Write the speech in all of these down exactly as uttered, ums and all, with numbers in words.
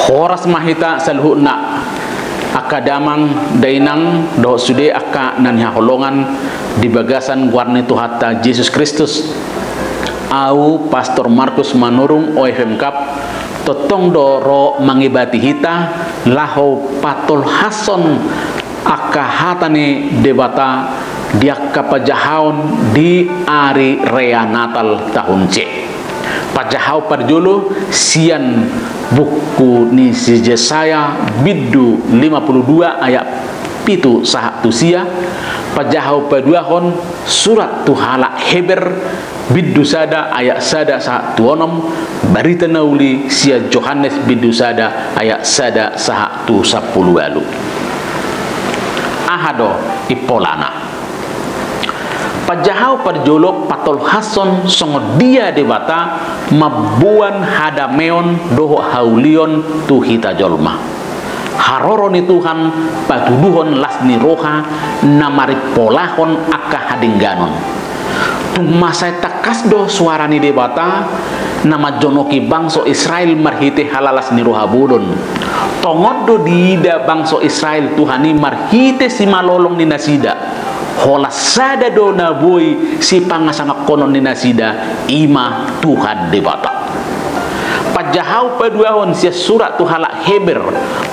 Horas ma hita saluhutna, angka damang, dainang, dohot sude angka na hinaholongan di bagasan goar ni Tuhanta Jesus Kristus. Au Pastor Markus Manurung, O F M Cup, tongtong do ro mangibati hita, laho patolhashon angka hata ni Debata di angka pajahaon di ari rea Natal tahun C. Pajahaon parjolo sian buku ni si Jesaya, bindu lima puluh dua ayat pitu sahat tu sia. Pajahaon paduahon, surat tu halak Heber, bindu sada ayat sada sahat tu onom. Barita na uli sian Johannes, bindu sada ayat sada sahat tu sampulu ualu. Aha do impolana? Pajahaon parjolo patolhashon songon dia Debata mamboan hadameon dohot haulion tu hita jolma. Haroro ni Tuhan patuduhon las ni roha na marimpolahon angka hadengganon. Tung mansai tangkas do soara ni Debata na manjonoki bangso Israel marhite halalas ni roha bolon. Tongon do diida bangso Israel Tuhan i marhite simalolong ni nasida. Holan sada do na boi sipangasangaphonon ni nasida, i ma Tuhan Debata. Pajahaon paduahon sian surat tu halak Heber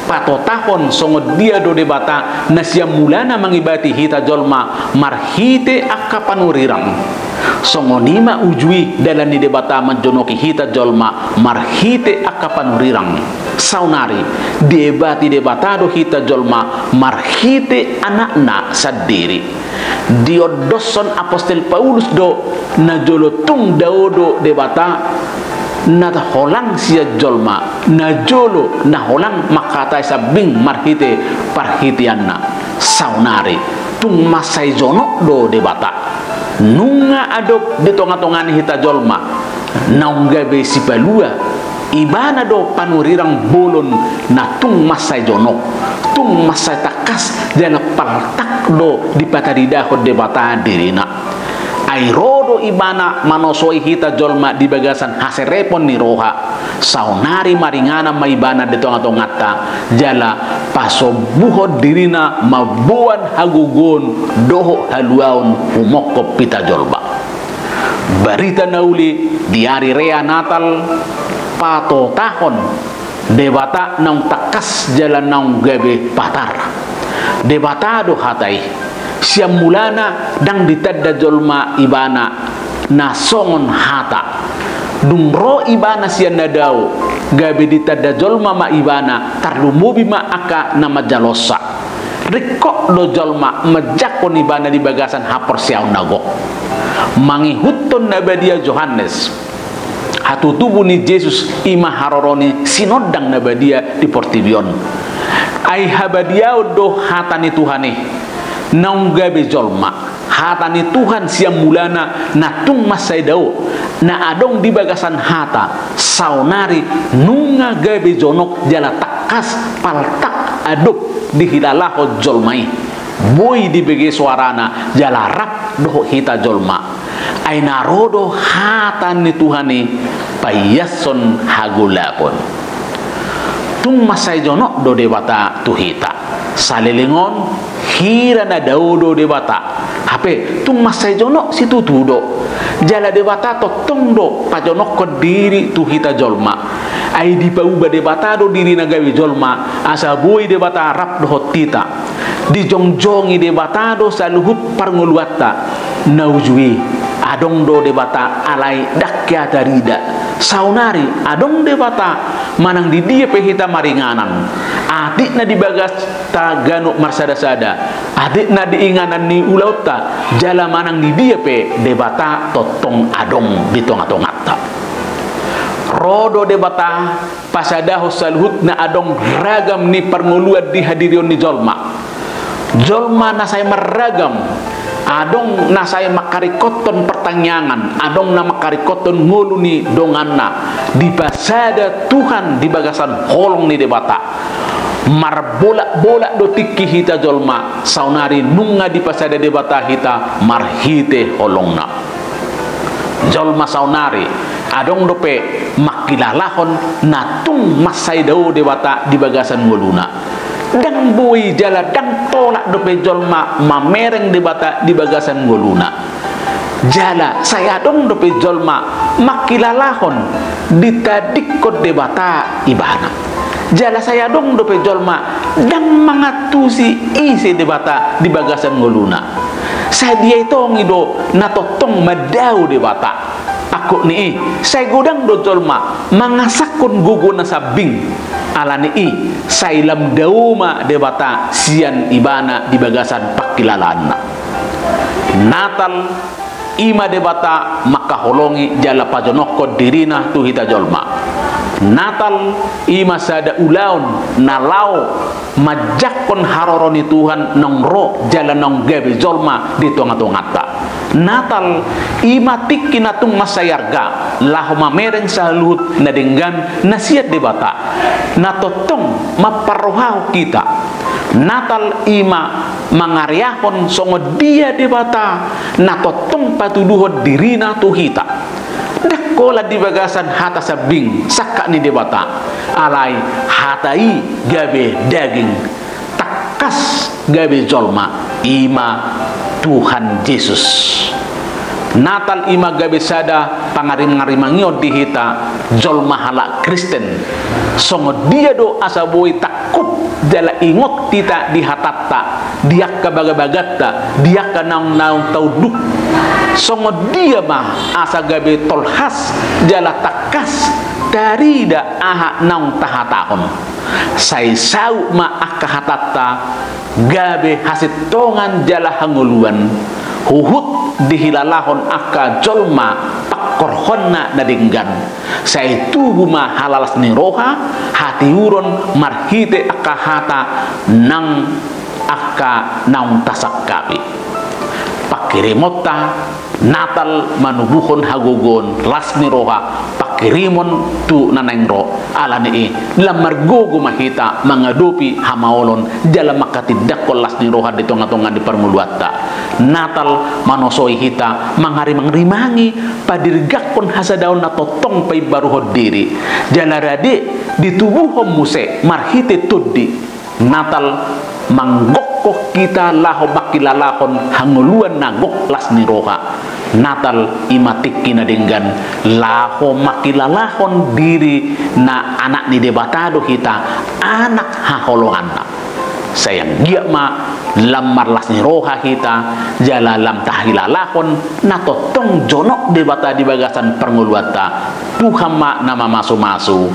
patotahon songon dia do Debata na sian mulana mangibati hita jolma marhite angka panurirang. Songon i ma uju i dalan ni Debata manjonoki hita jolma marhite angka panurirang. Saonari, diibati Debata do hita jolma marhite Anakna sandiri. Diondoshon Apostel Paulus do, na jolo tung dao do Debata na holang sian jolma, na jolo na holang manghatai sambing marhite parhiteanna. Saonari, tung mansai jonok do Debata. Nunga adop di tongatonga ni hita jolma naung gabe sipalua. Ibana do panurirang bolon na tung mansai jonok, tung mansai tangkas jala paltak do dipataridahon Debata dirina. Ai ro do Ibana manosoi hita jolma di bagasan haserepon ni roha. Saonari maringanan ma Ibana di tongatonganta, jala pasombuhon dirina mamboan hagogoon dohot haluaon humongkop hita jolma. Barita na uli di ari rea Natal, patotahon Debata naung tangkas jala naung gabe patar. Debata do hata i. Sian mulana ndang ditanda jolma Ibana na songon hata. Dung ro Ibana sian na dao, gabe ditanda jolma ma Ibana, tarlumobi ma angka na manjalosa. Ringkot do jolma manjangkon Ibana di bagasan haporseaon na gok. Mangihuthon na badia Johannes, hatutubu ni Jesus i ma haroro ni sinondang na badia di portibi on. Ai habadiaon do hata ni Tuhan i naung gabe jolma. Hata ni Tuhan sian mulana na tung mansai dao, na adong di bagasan hata, saonari nunga gabe jonok jala tangkas paltak adop dihilalahon jolma i. Boi dibege soarana jala rap dohot hita jolma. Ai na ro do hata ni Tuhan i paiashon hagolapon. Tung mansai jonok do Debata tu hita. Saleleng on, hira na dao do Debata. Hape tung mansai jonok situtu do. Jala Debata tongtong do pajonokhon diri tu hita jolma. Ai dipauba Debata do dirina gabe jolma, asa boi Debata rap dohot hita. Dijongjongi Debata do saluhut parngoluanta. Na uju i, adong do Debata alai ndang hea tarida. Saonari, adong Debata manang di dia pe hita maringanan. Atikna di bagasta ganup marsadasada. Atikna di inganan ni ulaonta. Jala manang di dia pe Debata tongtong adong di tongatonganta. Ro do Debata pasadahon saluhut na adong ragam ni parngoluan di hadirion ni jolma. Jolma na sai marragam, adong na sai mangharingkothon partangiangan, adong na mangharingkothon ngolu ni donganna, dipasada Tuhan di bagasan holong ni Debata. Marbolakbolak do tingki hita jolma, saonari nunga dipasada Debata hita marhite holongna. Jolma saonari, adong dope mangkilalahon na tung mansai dao Debata di bagasan ngoluna. Ndang boi jala ndang tolap dope jolma mamereng Debata di bagasan ngoluna. Jala sai adong dope jolma mangkilalahon ditadingkon Debata ibana. Jala sai adong dope jolma ndang mangantusi ise Debata di bagasan ngoluna. Sadia i tong i do na tongtong mandao Debata. Angkup ni i, sai godang do jolma mangasahon gogo na sambing. Ala ni i, sai lam dao ma Debata sian ibana di bagasan pangkilalaanna. Natal i ma Debata mangkaholongi jala pajonokhon dirina tu hita jolma. Natal i ma sada ulaon na laho manjangkon haroro ni Tuhan naung ro jala naung gabe jolma di tongatonganta. Natal i ma tingki na tung mansai arga laho mamereng saluhut na denggan na sian Debata, na tongtong mamparrohahon hita. Natal i ma mangareahon songon dia Debata na tongtong patuduhon dirina tu hita. Ndang holan di bagasan hata sambing sangkap ni Debata, alai hata i gabe daging, tangkas gabe jolma, i ma Tuhan Jesus. Natal i ma gabe sada pangarimangrimangion di hita jolma halak Kristen. Songon dia do asa boi tangkup jala ingot hita di hatanta, di angka bagabaganta, di angka naung naung taunduk. Songon dia ma asa gabe tolhas jala tangkas tarida aha naung tahatahon. Sai saut ma angka hatanta gabe hasintongan jala hangoluan, huhut dihilalahon angka jolma pangkorhonna na denggan. Sai tubu ma halalas ni roha, hatiuron marhite angka hata nang angka naung tasangkapi. Pangkirimonta Natal manubuhon hagogoon, las ni roha, pangkirimon tu na naeng ro. Ala ni i, lam margogo ma hita mangadopi hamaolon jala manghatindanghon las ni roha di tongatonga ni parngoluanta. Natal manosoi hita mangarimangrimangi padirgangkon hasadaon na tongtong paimbaruhon diri, jala rade ditubuhon muse marhite tondi. Natal manggokhon hita laho mangkilalahon hangoluan na gok, las ni roha. Natal i ma tingki na denggan laho mangkilalahon diri na anak ni Debata do hita, anak haholonganna. Sai anggiat ma lam marlas ni roha hita, jala lam tahilalahon na tongtong jonok Debata di bagasan parngoluanta. Tuhan ma na mamasumasu.